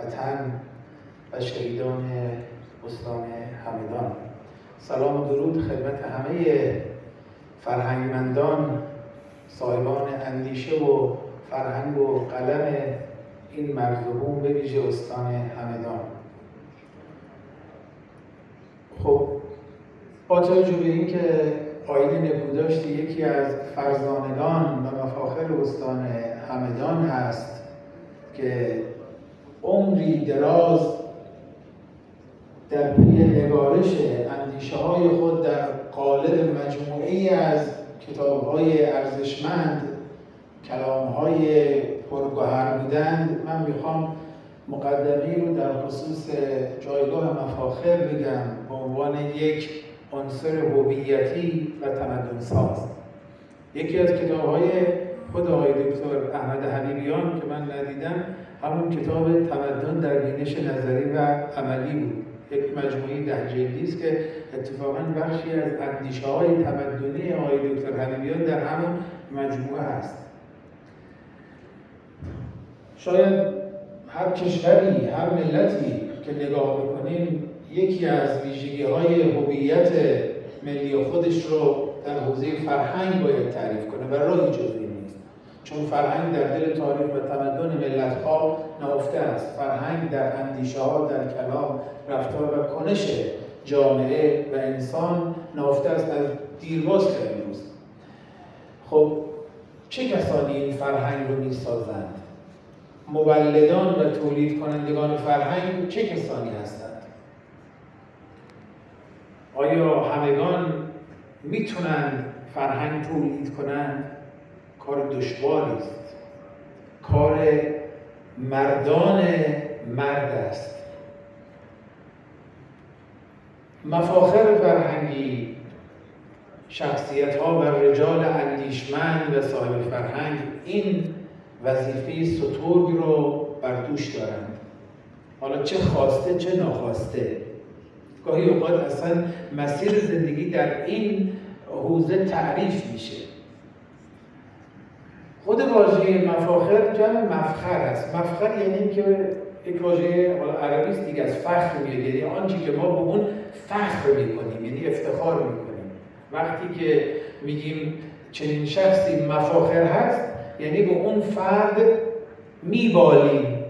وطن و شهیدان استان همدان. سلام و درود خدمت همه فرهنگمندان، صاحبان اندیشه و فرهنگ و قلم این مرز و بوم، به ویژه استان همدان. خب با توجه به اینکه آیین نکوداشت یکی از فرزانگان و مفاخر استان همدان هست که عمری دراز در پی نگارش اندیشه‌های خود در قالب مجموعه‌ای از کتاب‌های ارزشمند، کلام‌های پرگوهر بودند، من میخوام مقدمه‌ای رو در خصوص جایگاه مفاخر بگم به عنوان یک عنصر هویتی و تمدن‌ساز. یکی از کتاب‌های خود آقای دکتر احمد حبیبیان که من ندیدم، همون کتاب تمدن در بینش نظری و عملی بود. یک مجموعه 10 جلدی است که اتفاقاً بخشی از اندیشه‌های تمدنی آقای دکتر حبیبیان در همون مجموعه هست. شاید هر کشوری، هر ملتی که نگاه بکنیم، یکی از ویژگی‌های هویت ملی خودش رو در حوزه فرهنگ باید تعریف کنه و راهی جز این نیست، چون فرهنگ در دل تاریخ و تمدن ملت‌ها نهفته است. فرهنگ در اندیشه‌ها، در کلام، رفتار و کنش جامعه و انسان نهفته است از دیرباز تا امروز. خب چه کسانی این فرهنگ رو می‌سازند؟ مولدان و تولید کنندگان فرهنگ چه کسانی هستند؟ آیا همگان میتونند فرهنگ تولید کنند؟ کار دشواری است، کار مردان مرد است. مفاخر فرهنگی، شخصیت‌ها و رجال اندیشمند و صاحب فرهنگ این وظیفه سترگ رو بر دوش دارند، حالا چه خواسته چه ناخواسته. گاهی اوقات اصلا مسیر زندگی در این حوزه تعریف میشه. خود واژه مفاخر جمع مفخر است. مفخر یعنی اینکه یک واژه عربی است دیگه، از فخر میاد، یعنی آنچه که ما به اون فخر میکنیم، یعنی افتخار میکنیم. وقتی که میگیم چنین شخصی مفاخر هست، یعنی به اون فرد میبالیم،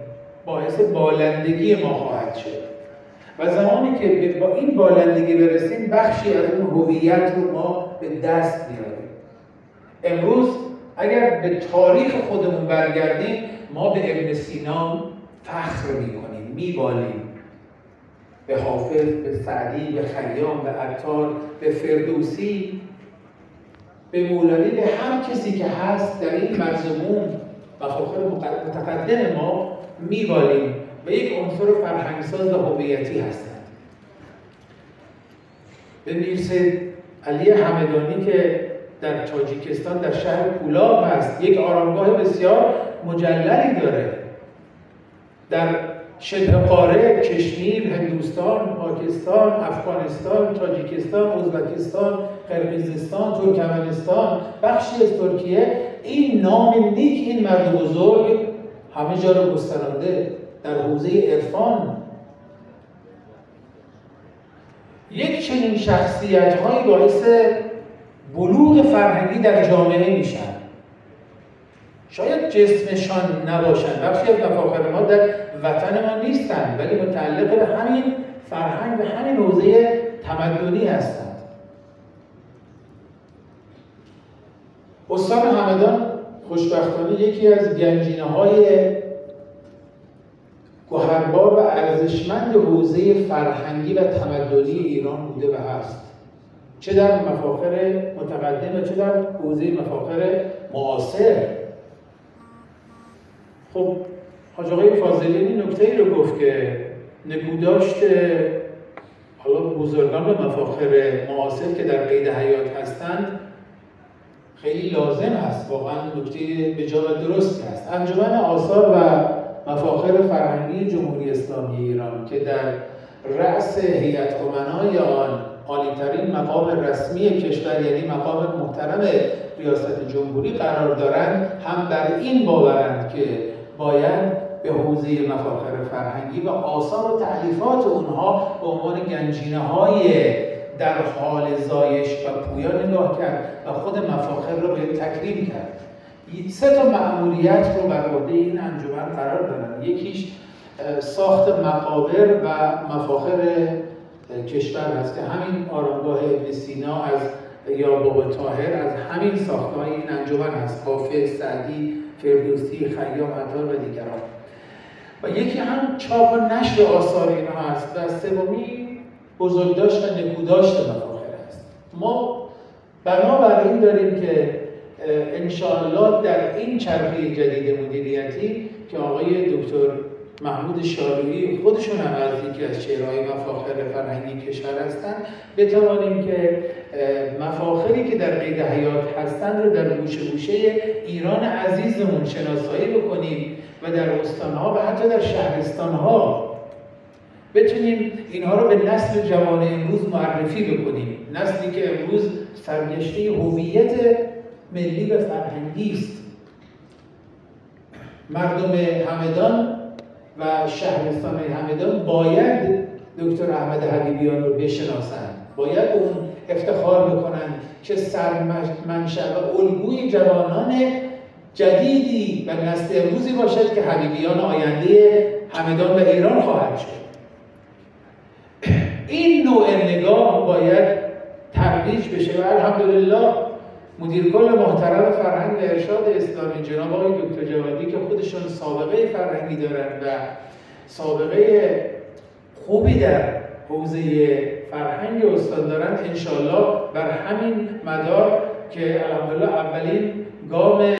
باعث بالندگی ما خواهد شد و زمانی که با این بالندگی برسیم، بخشی از اون هویت رو ما به دست میاریم. امروز اگر به تاریخ خودمون برگردیم، ما به ابن سینا فخر میکنیم، میبالیم، به حافظ، به سعدی، به خیام، به عطار، به فردوسی، به مولوی، به هر کسی که هست در این مرز و بوم مفاخر متقدم ما میبالیم و یک عنصر فرهنگساز و هویتی هستند. به میرسید علی همدانی که در تاجیکستان در شهر کولاب هست، یک آرامگاه بسیار مجللی داره. در شبه قاره کشمیر، هندوستان، پاکستان، افغانستان، تاجیکستان، ازبکستان، قرقیزستان، ترکمنستان، بخشی از ترکیه، این نام نیک این مرد بزرگ همه جا رو گسترانده در حوزه عرفان. یک چنین شخصیت‌هایی باعث بلوغ فرهنگی در جامعه میشن. شاید جسمشان نباشند، بخشی از مفاخر ما در وطن ما نیستند، ولی متعلق به همین فرهنگ و همین حوزه تمدنی هستند. استان همدان خوشبختانه یکی از گنجینه‌های گوهربار و ارزشمند حوزه فرهنگی و تمدنی ایران بوده و هست، چه در مفاخر متقدم و چه در حوزه مفاخر معاصر. خب حاج آقای فاضلیانی نکته‌ای رو گفت که نکوداشت حالا بزرگان و مفاخر معاصر که در قید حیات هستند خیلی لازم هست، واقعا نکته به جا و درستی هست. انجمن آثار و مفاخر فرهنگی جمهوری اسلامی ایران که در رأس هیئت امنای آن عالی‌ترین مقام رسمی کشور یعنی مقام محترم ریاست جمهوری قرار دارند، هم بر این باورند که باید به حوزه مفاخر فرهنگی و آثار و تألیفات اونها به عنوان گنجینه‌های در حال زایش و پویا نگاه کرد و خود مفاخر رو به تکریم کرد. سه تا مأموریت رو بر عهده این انجمن قرار دادن. یکیش ساخت مقابر و مفاخر کشور هست که همین آرامگاه ابن سینا از یا بابا طاهر از همین ساخت‌های این انجمن هست، حافظ، سعدی، فردوسی، خیام، عطار و دیگران. و یکی هم چاپ و نشر آثار اینها هست و سومی بزرگداشت و نکوداشت مفاخر است. ما بنابر این داریم که انشاءالله در این چرخه جدید مدیریتی که آقای دکتر محمود شالویی خودشون هم از یکی از چهره‌های مفاخر فرهنگی کشور هستند، بتوانیم که مفاخری که در قید حیات هستند رو در گوشه گوشه ایران عزیزمون شناسایی بکنیم و در استان‌ها و حتی در شهرستان‌ها بتونیم اینها رو به نسل جوان امروز معرفی بکنیم، نسلی که امروز سرگشته هویت ملی و فرهنگی است. مردم همدان و شهرستان همدان باید دکتر احمد حبیبیان رو بشناسند، باید اون افتخار بکنند که سرمنشأ و الگوی جوانان جدیدی و نسل امروزی باشد که حبیبیان آینده همدان و ایران خواهد شد. این نوع نگاه باید ترویج بشه و الحمدلله مدیر کل محترم فرهنگ و ارشاد اسلامی جناب آقای دکتر جوادی که خودشون سابقه فرهنگی دارن و سابقه خوبی در حوزه فرهنگ استان دارن، انشالله بر همین مدار که الحمدلله اولین گام